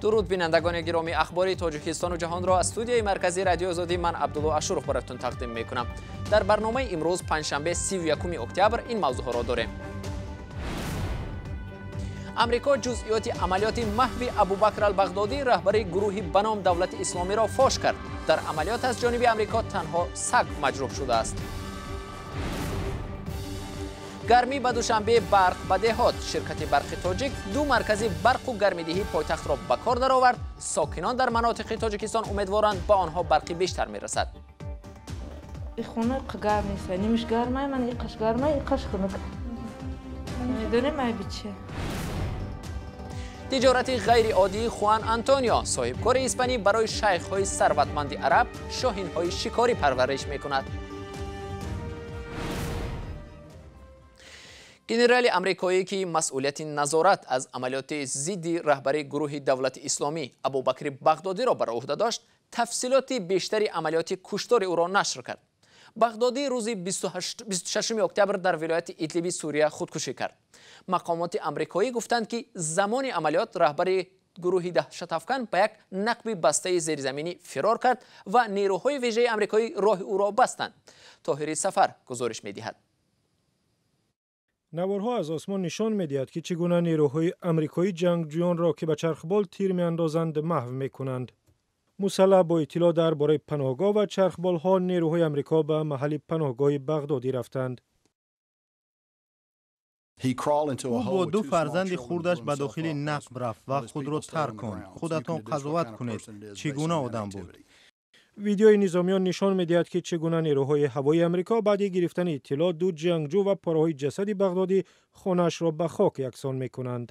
Дуруд, бинандагони гиромӣ. Ахбори Тоҷикистону ҷаҳонро аз студияи марказии Радиои Озодӣ ман, Абдулло Ашуров, бароятон тақдим мекунам. Дар барномаи имрӯз, панҷшанбе, 31 октябр, ин мавзӯъҳоро дорем. Амрико ҷузъиёти амалиёти маҳви Абубакр Албағдодӣ, раҳбари гурӯҳи ба ном Давлати Исломиро фош кард. Дар амалиёт аз ҷониби Амрико танҳо саг маҷрӯҳ шудааст. Гармӣ ба Душанбе, барқ ба деҳот. Ширкати Барқи Тоҷик ду маркази барқу гармидиҳии пойтахтро ба кор даровард. Сокинон дар манотиқи Тоҷикистон умедворанд, ба онҳо барқи бештар мерасад. Хона гарм нест, нимиш гармай, ман иқаш гармай, иқаш хунук. Медонем айби чия. Тиҷорати ғайриоддии Хуан Антонио, соҳибкори испанӣ, барои шайхҳои сарватманди араб шоҳинҳои шикорӣ парвариш мекунад. Генерали амрикоӣ, ки масъулияти назорат аз амалиёти зидди раҳбари гурӯҳи Давлати Исломӣ Абубакри Бағдодиро бар ӯҳда дошт, тафсилоти бештари амалиёти куштори ӯро нашр кард. Бағдодӣ рӯзи 26 октябр дар вилояти Идлиби Сурия худкушӣ кард. Мақомоти амрикоӣ гуфтанд, ки замони амалиёт раҳбари гурӯҳи даҳшатафкан ба як нақби бастаи зеризаминӣ фирор кард ва нерӯҳои вежаи амрикоӣ роҳи ӯро бастанд. Тоҳири Сафар гузориш медиҳад. Наворҳо аз осмон нишон медиҳад, ки чӣ гуна нерӯҳои амрикоӣ ҷангҷӯёнро, ки ба чархбол тир меандозанд, маҳв мекунанд. Мусаллаҳ бо иттилоъ дар бораи паноҳгоҳ ва чархболҳо, нерӯҳои амрико ба маҳалли паноҳгоҳи Бағдодӣ рафтанд. Ӯ бо ду фарзанди хурдаш ба дохили нақб рафт ва худро тарк конд. Худатон қазоват кунед, чӣ гуна одам буд. Видеои низомиён нишон медиҳад, ки чӣ гуна нерӯҳои ҳавои амрико баъди гирифтани иттилоъ ду ҷангҷӯ ва пораҳои ҷасади Бағдодӣ хонаашро ба хок яксон мекунанд.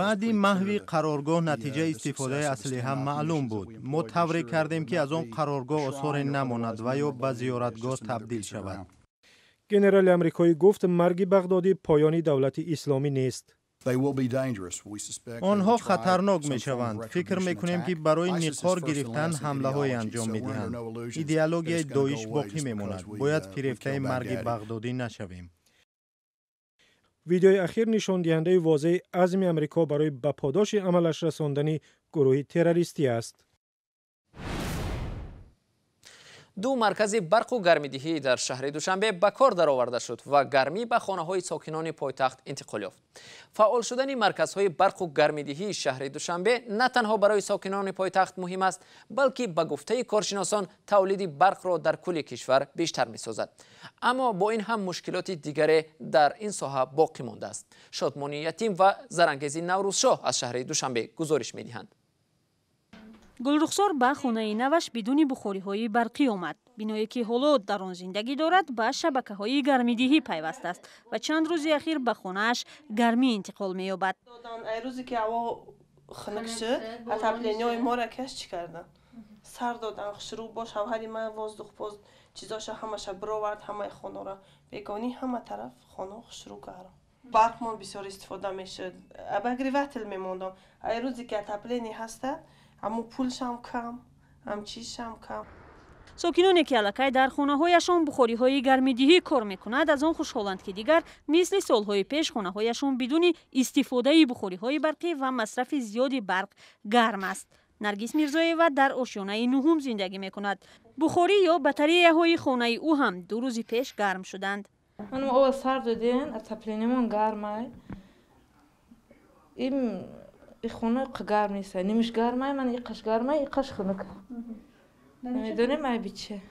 Баъди маҳви қароргоҳ натиҷаи истифодаи аслиҳа маълум буд. Мо тавре кардем, ки аз он қароргоҳ осоре намонад ва ё ба зиёратгоҳ табдил шавад. Генерали амрикоӣ гуфт, марги Бағдодӣ поёни Давлати Исломӣ нест. Онҳо хатарнок мешаванд. Фикр мекунем, ки барои ниқор гирифтан ҳамлаҳое анҷом медиҳанд. Идеологияи Доиш боқӣ мемонад. Бояд фирефтаи марги Бағдодӣ нашавем. Видеои ахир нишондиҳандаи возеҳи азми Амрико барои ба подоши амалаш расондани гурӯҳи террористӣ аст. Ду маркази барқу гармидиҳӣ дар шаҳри Душанбе ба кор дароварда шуд ва гармӣ ба хонаҳои сокинони пойтахт интиқол ёфт. Фаъол шудани марказҳои барқу гармидиҳии шаҳри Душанбе на танҳо барои сокинони пойтахт муҳим аст, балки, ба гуфтаи коршиносон, тавлиди барқро дар кулли кишвар бештар месозад. Аммо бо ин ҳам мушкилоти дигаре дар ин соҳа боқӣ мондааст. Шодмони Ятим ва Зарангези Наврӯзшоҳ аз шаҳри Душанбе гузориш медиҳанд. Гулрухсор ба хонаи наваш бидуни бухориҳои барқӣ омад. Биное, ки ҳоло дар он зиндагӣ дорад, ба шабакаҳои гармидиҳӣ пайваст аст ва чанд рӯзи ахир ба хонааш гармӣ интиқол меёбад. Рӯзе ки ҳаво хунук шуд, отопление ҳои моро каш чӣ кардан, сар додан. Хушрӯ бо шавҳари ман воздух поз чизоша ҳамаша бировард, ҳамаи хонаро бегонӣ, ҳама тараф хона хушрӯ гарм. Барқмон бисёр истифода мешуд, обогреватель мемондам. Ай рӯзе ки отопление ҳаста, ҳамун пулшам кам, ҳам чизшам кам. Сокиноне, ки аллакай дар хонаҳояшон бухориҳои гармидиҳӣ кор мекунад, аз он хушҳоланд, ки дигар мисли солҳои пеш хонаҳояшон бидуни истифодаи бухориҳои барқӣ ва масрафи зиёди барқ гарм аст. Наргиз Мирзоева дар ошёнаи нуҳум зиндагӣ мекунад. Бухорӣ ё батареяҳои хонаи ӯ ҳам 2 рӯзи пеш гарм шуданд. Ман ова сар доден, отопление мон гармай. Им хона гарм нест, нимиш гармай, ман иқаш гармай, иқаш хунук. Намедонем айби чия.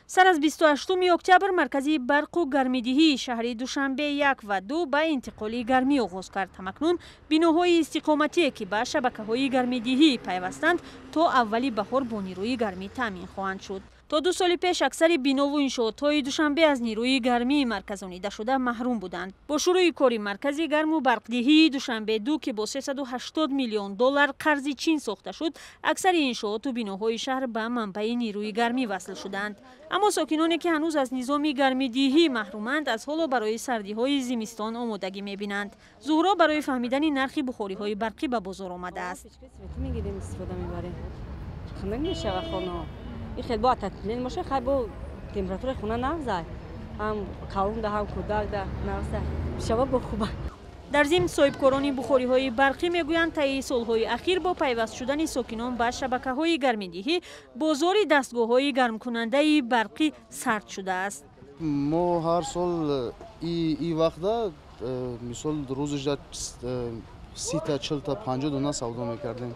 Сар аз 28 октябр маркази барқу гармидиҳии шаҳри Душанбе як ва ду ба интиқоли гармӣ оғоз кард. Ҳамакнун биноҳои истиқоматие, ки ба шабакаҳои гармидиҳӣ пайвастанд, то аввали баҳор бо нерӯи гармӣ таъмин хоҳанд шуд. То 2 соли пеш аксари бинову иншоотҳои Душанбе аз нерӯи гармии марказонидашуда маҳрум буданд. Бо шурӯи кори маркази гарму барқдиҳии Душанбе ду, ки бо 380 миллион доллар қарзи Чин сохта шуд, аксари иншооту биноҳои шаҳр ба манбаи нерӯи гармӣ васл шуданд. Аммо сокиноне, ки ҳанӯз аз низоми гармидиҳӣ маҳруманд, аз ҳоло барои сардиҳои зимистон омодагӣ мебинанд. Зуҳро барои фаҳмидани нархи бухориҳои барқӣ ба бозор омадааст. Ин хел бо отопление боша, хай бо температураи хона нағзай, ҳам калонда, ҳам кӯдакда нағзай, шава бо хуба. Дар зимн соҳибкорони бухориҳои барқӣ мегӯянд, таи солҳои ахир бо пайваст шудани сокинон ба шабакаҳои гармидиҳӣ бозори дастгоҳҳои гармкунандаи барқӣ сард шудааст. Мо ҳар сол и вақта, мисол, рӯзашда 30-та, 40-та, 50 дона савдо мекардем.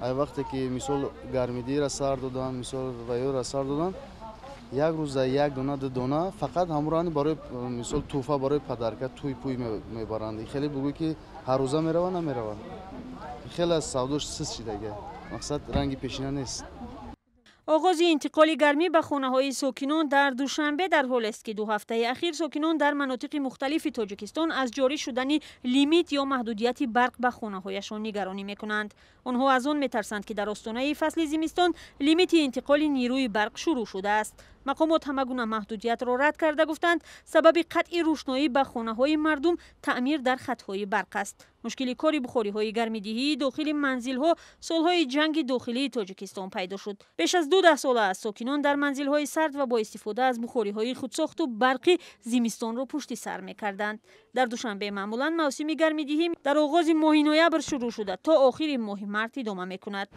Ай вақте ки, мисол, гармидиҳиро сар додан, мисол, ваёра сар додан, як рӯза як дона, ду дона фақат ҳамроҳани барои, мисол, тӯҳфа, барои подарка, тӯй пӯй мебаранд. Хеле бугӯй ки ҳаррӯза мерава, намерава. Хеле аз савдош сист шидага, мақсад, ранги пешина нест. Оғози интиқоли гармӣ ба хонаҳои сокинон дар Душанбе дар ҳолест, ки 2 ҳафтаи ахир сокинон дар манотиқи мухталифи Тоҷикистон аз ҷорӣ шудани лимит ё маҳдудияти барқ ба хонаҳояшон нигаронӣ мекунанд. Онҳо аз он метарсанд, ки дар остонаи фасли зимистон лимити интиқоли нерӯи барқ шурӯъ шудааст. Мақомот ҳама гуна маҳдудиятро рад карда, гуфтанд, сабаби қатъи рӯшноӣ ба хонаҳои мардум таъмир дар хатҳои барқ аст. Мушкили кори бухориҳои гармидиҳии дохили манзилҳо солҳои ҷанги дохилии Тоҷикистон пайдо шуд. Беш аз 12 сола аст, сокинон дар манзилҳои сард ва бо истифода аз бухориҳои худсохту барқӣ зимистонро пушти сар мекарданд. Дар Душанбе маъмулан мавсими гармидиҳӣ дар оғози моҳи ноябр шурӯъ шуда, то охири моҳи март идома мекунад.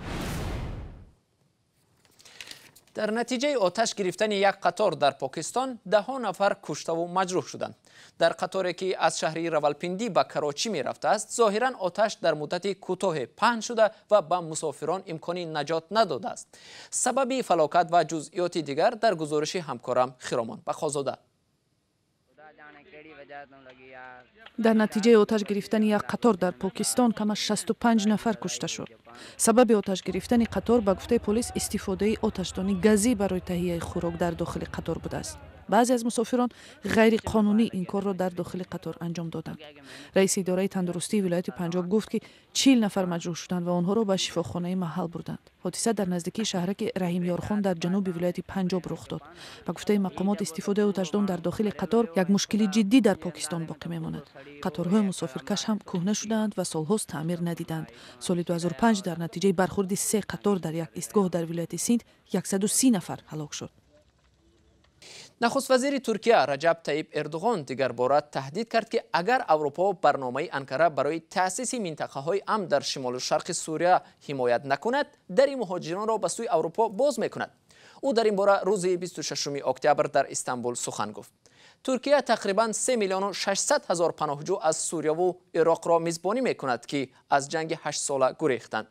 Дар натиҷаи оташ гирифтани як қатор дар Покистон даҳҳо нафар куштаву маҷрӯҳ шуданд. Дар қаторе, ки аз шаҳри Равалпиндӣ ба Карочӣ мерафтааст, зоҳиран оташ дар муддати кӯтоҳе паҳн шуда ва ба мусофирон имкони наҷот надодааст. Сабаби фалокат ва ҷузъиёти дигар дар гузориши ҳамкорам Хиромон Бақозода. Дар натиҷаи оташ гирифтани як қатор дар Покистон кам аз 65 нафар кушта шуд. Сабаби оташ гирифтани қатор, ба гуфтаи полис, истифодаи оташдони газӣ барои таҳияи хӯрок дар дохили қатор будааст. Баъзе аз мусофирон ғайриқонунӣ ин корро дар дохили қатор анҷом доданд. Раиси идораи тандурустии вилояти Панҷоб гуфт, ки 40 нафар маҷрӯҳ шуданд ва онҳоро ба шифохонаи маҳал бурданд. Ҳодиса дар наздикии шаҳраки Раҳимёрхон дар ҷануби вилояти Панҷоб рух дод. Ба гуфтаи мақомот, истифодаи оташдон дар дохили қатор як мушкили ҷиддӣ дар Покистон боқӣ мемонад. Қаторҳои мусофиркаш ҳам кӯҳна шудаанд ва солҳост таъмир надиданд. Соли 2005 дар натиҷаи бархурди се қатор дар як истгоҳ дар вилояти Синд 130 нафар ҳалок шуд. Нахуст вазири Туркия Раҷаб Таиб Эрдуғон дигарбора таҳдид кард, ки агар Аврупо барномаи Анкара барои таъсиси минтақаҳои амн дар шимолу шарқи Сурия ҳимоят накунад, дари муҳоҷиронро ба сӯи Аврупо боз мекунад. Ӯ дар ин бора рӯзи 26 октябр дар Истанбул сухан гуфт. Туркия тақрибан 3 миллиону 600 ҳазор паноҳҷӯ аз Сурияву Ироқро мизбонӣ мекунад, ки аз ҷанги ҳаштсола гурехтанд.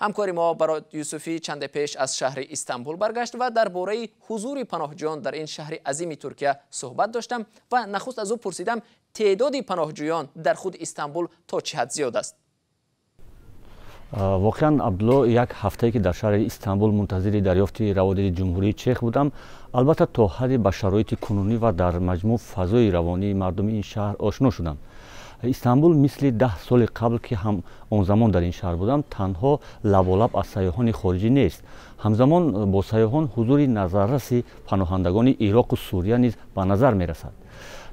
Ҳамкори мо Барод Юсуфӣ чанде пеш аз шаҳри Истанбул баргашт ва дар бораи ҳузури паноҳҷӯён дар ин шаҳри азими Туркия суҳбат доштам ва нахуст аз ӯ пурсидам, теъдоди паноҳҷӯён дар худ Истанбул то чӣ ҳад зиёд аст. Воқеан, Абдулло, як ҳафтае, ки дар шаҳри Истанбул мунтазири дарёфти раводиди Ҷумҳурии Чех будам, албатта, то ҳадде ба шароити кунунӣ ва дар маҷмӯъ фазои равонии мардуми ин шаҳр ошно шудам. Истанбул мисли 10 соли қабл, ки ҳам он замон дар ин шаҳр будам, танҳо лаболаб аз сайёҳони хориҷӣ нест. Ҳамзамон бо сайёҳон ҳузури назарраси паноҳандагони Ироқу Сурия низ ба назар мерасад.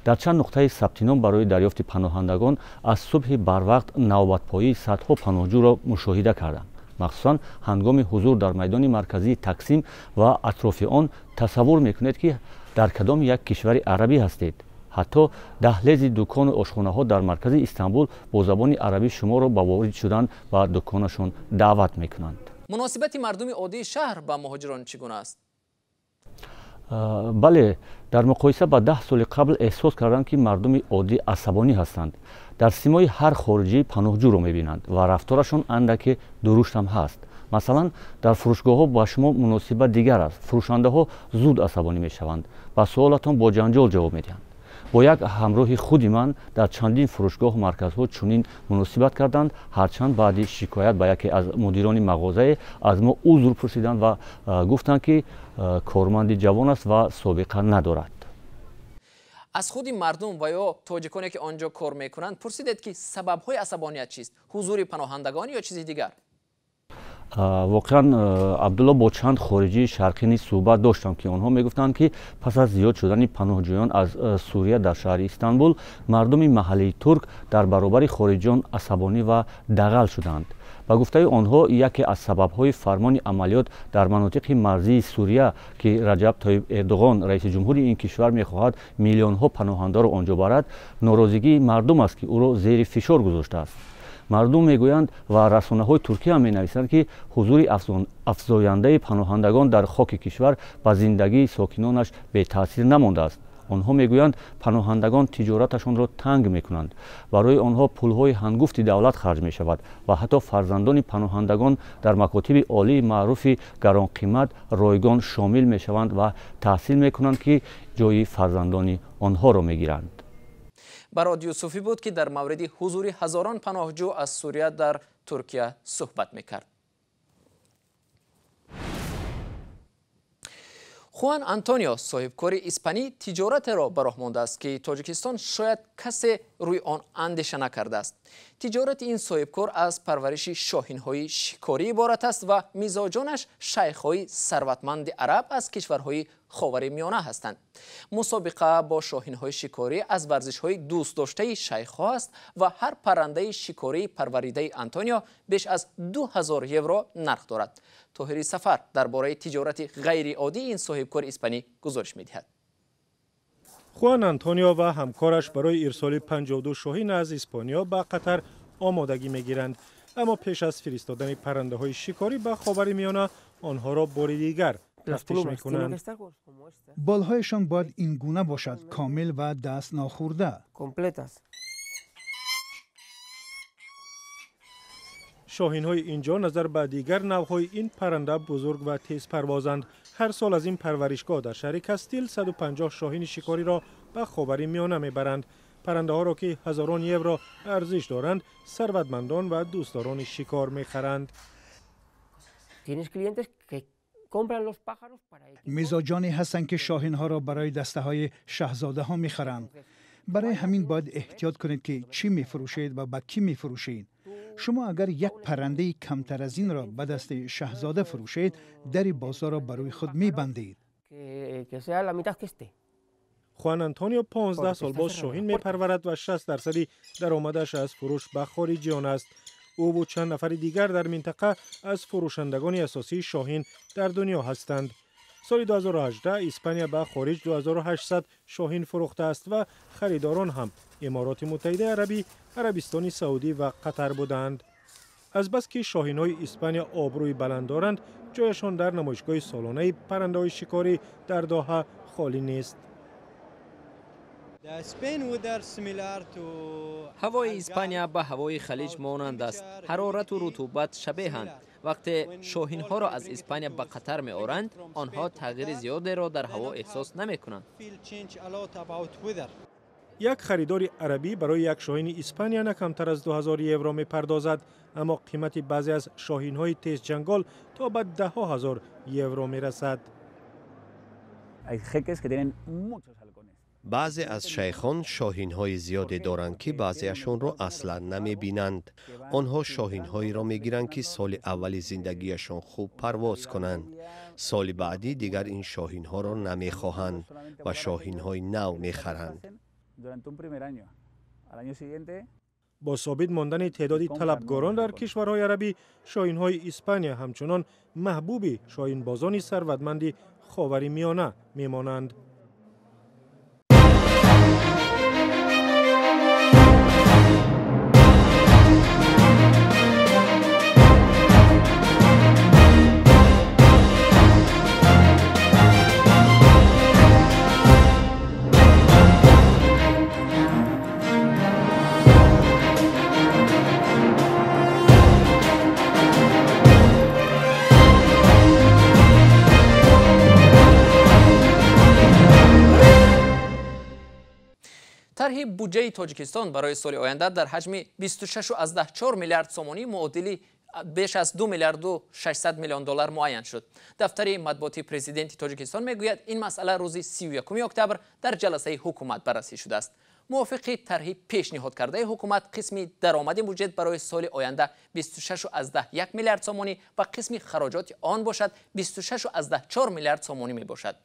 Дар чанд нуқтаи сабтином барои дарёфти паноҳандагон аз субҳи барвақт навбатпоии садҳо паноҳҷӯро мушоҳида кардам. Махсусан ҳангоми ҳузур дар майдони марказии Таксим ва атрофи он тасаввур мекунед, ки дар кадом як кишвари арабӣ ҳастед. Ҳатто даҳлези дукону ошхонаҳо дар маркази Истанбул бо забони арабӣ шуморо ба ворид шудан ба дуконашон даъват мекунанд. Муносибати мардуми оддии шаҳр ба муҳоҷирон чӣ гуна аст? Бале, дар муқоиса ба 10 соли қабл эҳсос кардам, ки мардуми оддӣ асабонӣ ҳастанд. Дар симои ҳар хориҷӣ паноҳҷӯро мебинанд ва рафторашон андаке дуруштам ҳаст. Масалан, дар фурӯшгоҳҳо ба шумо муносибат дигар аст. Фурӯшандаҳо зуд асабонӣ мешаванд, ба суолатон бо ҷанҷол ҷавоб медиҳанд. Бо як ҳамроҳи худи ман дар чандин фурӯшгоҳу марказҳо чунин муносибат карданд. Ҳарчанд баъди шикоят ба яке аз мудирони мағозае аз мо узр пурсиданд ва гуфтанд, ки корманди ҷавон аст ва собиқа надорад. Аз худи мардум ва ё тоҷиконе, ки он ҷо кор мекунанд, пурсидед, ки сабабҳои асабоният чист: ҳузури паноҳандагон ё чизи дигар? Воқеан, Абдулло, бо чанд хориҷии шарқӣ низ суҳбат доштам, ки онҳо мегуфтанд, ки пас аз зиёд шудани паноҳҷӯён аз Сурия дар шаҳри Истанбул мардуми маҳаллии турк дар баробари хориҷиён асабонӣ ва дағал шуданд. Ба гуфтаи онҳо, яке аз сабабҳои фармони амалиёт дар манотиқи марзии Сурия, ки Раҷаб Тойиб Эрдоғон, раиси ҷумҳури ин кишвар, мехоҳад миллионҳо паноҳандаро он ҷо барад, норозигии мардум аст, ки ӯро зери фишор гузоштааст. Мардум мегӯянд ва расонаҳои Туркия ҳам менависанд, ки ҳузури афзояндаи паноҳандагон дар хоки кишвар ба зиндагии сокинонаш бетаъсир намондааст. Онҳо мегӯянд, паноҳандагон тиҷораташонро танг мекунанд, барои онҳо пулҳои ҳангуфти давлат харҷ мешавад ва ҳатто фарзандони паноҳандагон дар макотиби олии маъруфи гаронқимат ройгон шомил мешаванд ва таҳсил мекунанд, ки ҷои фарзандони онҳоро мегиранд. Барод Юсуфӣ буд, ки дар мавриди ҳузури ҳазорон паноҳҷӯ аз Сурия дар Туркия суҳбат мекард. Хуан Антонио, соҳибкори испанӣ, тиҷоратеро ба роҳ мондааст, ки Тоҷикистон шояд касе рӯи он андеша накардааст. Тиҷорати ин соҳибкор аз парвариши шоҳинҳои шикорӣ иборат аст ва мизоҷонаш шайхҳои сарватманди араб аз кишварҳои Ховари Миёна ҳастанд. Мусобиқа бо шоҳинҳои шикорӣ аз варзишҳои дӯстдоштаи шайхҳо аст ва ҳар паррандаи шикории парваридаи Антонио беш аз 2000 евро нарх дорад. Тоҳири Сафар дар бораи тиҷорати ғайриоддии ин соҳибкори испанӣ гузориш медиҳад. Хуан Антонио ва ҳамкораш барои ирсоли 52 шоҳин аз Испониё ба Қатар омодагӣ мегиранд. Аммо пеш аз фиристодани паррандаҳои шикорӣ ба Ховари Миёна онҳоро бори дигар тафтиш мекунанд. Болҳояшон бояд ин гуна бошад, комил ва даст нохӯрда. Шоҳинҳои инҷо назар ба дигар навъҳои ин парранда бузург ва тезпарвозанд. Ҳар сол аз ин парваришгоҳ дар шаҳри Кастил 150 шоҳини шикориро ба Ховари Миёна мебаранд. Паррандаҳоро, ки ҳазорон евро арзиш доранд, сарватмандон ва дӯстдорони шикор мехаранд. Мизоҷоне ҳастанд, ки шоҳинҳоро барои дастаҳои шаҳзодаҳо мехаранд. Барои ҳамин бояд эҳтиёт кунед, ки чӣ мефурӯшед ва ба кӣ мефурӯшед. Шумо агар як паррандаи камтар аз инро ба дасти шаҳзода фурӯшед, дари бозорро ба рӯи худ мебандед. Хуан Антонио 15 сол боз шоҳин мепарварад ва 60% даромадаш аз фурӯш ба хориҷиён аст. Ӯ чанд нафари дигар дар минтақа аз фурӯшандагони асосии шоҳин дар дунё ҳастанд. Соли 2018 Испания ба хориҷ 2800 шоҳин фурӯхтааст ва харидорон ҳам Имороти Муттаҳидаи Арабӣ, Арабистони Саудӣ ва Қатар буданд. Азбаски шоҳинҳои Испания обрӯи баланд доранд, ҷояшон дар намоишгоҳи солонаи паррандаҳои шикорӣ дар Доҳа холӣ нест. Ҳавои Испания ба ҳавои Халиҷ монанд аст. Ҳарорату рутубат шабеҳанд. Вақте шоҳинҳоро аз Испания ба Қатар меоранд, онҳо тағйири зиёдеро дар ҳаво эҳсос намекунанд. Як харидори арабӣ барои як шоҳини Испания на камтар аз 2000 евро мепардозад, аммо қимати баъзе аз шоҳинҳои тезҷангол то ба даҳҳо ҳазор евро мерасад. Баъзе аз шайхон шоҳинҳои зиёде доранд, ки баъзеашонро аслан намебинанд. Онҳо шоҳинҳоеро мегиранд, ки соли аввали зиндагиашон хуб парвоз кунанд. Соли баъдӣ дигар ин шоҳинҳоро намехоҳанд ва шоҳинҳои нав мехаранд. Бо собит мондани теъдоди талабгорон дар кишварҳои арабӣ, шоҳинҳои Испания ҳамчунон маҳбуби шоҳинбозони сарватманди Ховари Миёна мемонанд. Тарҳи буҷаи Тоҷикистон барои соли оянда дар ҳаҷми 26,4 миллиард сомонӣ муодили беш аз 2 миллиарду 600 миллион доллар муайян шуд. Дафтари матбуоти президенти Тоҷикистон мегӯяд, ин масъала рӯзи 31 октябр дар ҷаласаи ҳукумат баррасӣ шудааст. Мувофиқи тарҳи пешниҳод кардаи ҳукумат, қисми даромади буҷет барои соли оянда 26,1 миллиард сомонӣ ва қисми хароҷоти он бошад 26,4 миллиард сомонӣ мебошад.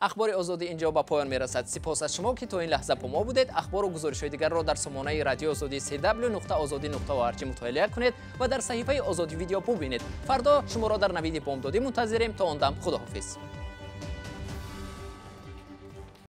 Ахбори Озодӣ инҷо ба поён мерасад. Сипос аз шумо, ки то ин лаҳза бо мо будед. Ахбору гузоришҳои дигарро дар сомонаи Радиои Озодӣ cw.ozodi.org мутолиа кунед ва дар саҳифаи Озодӣ Видео бубинед. Фардо шуморо дар Навиди бомдодӣ мунтазирем. То он дам, худоҳофиз.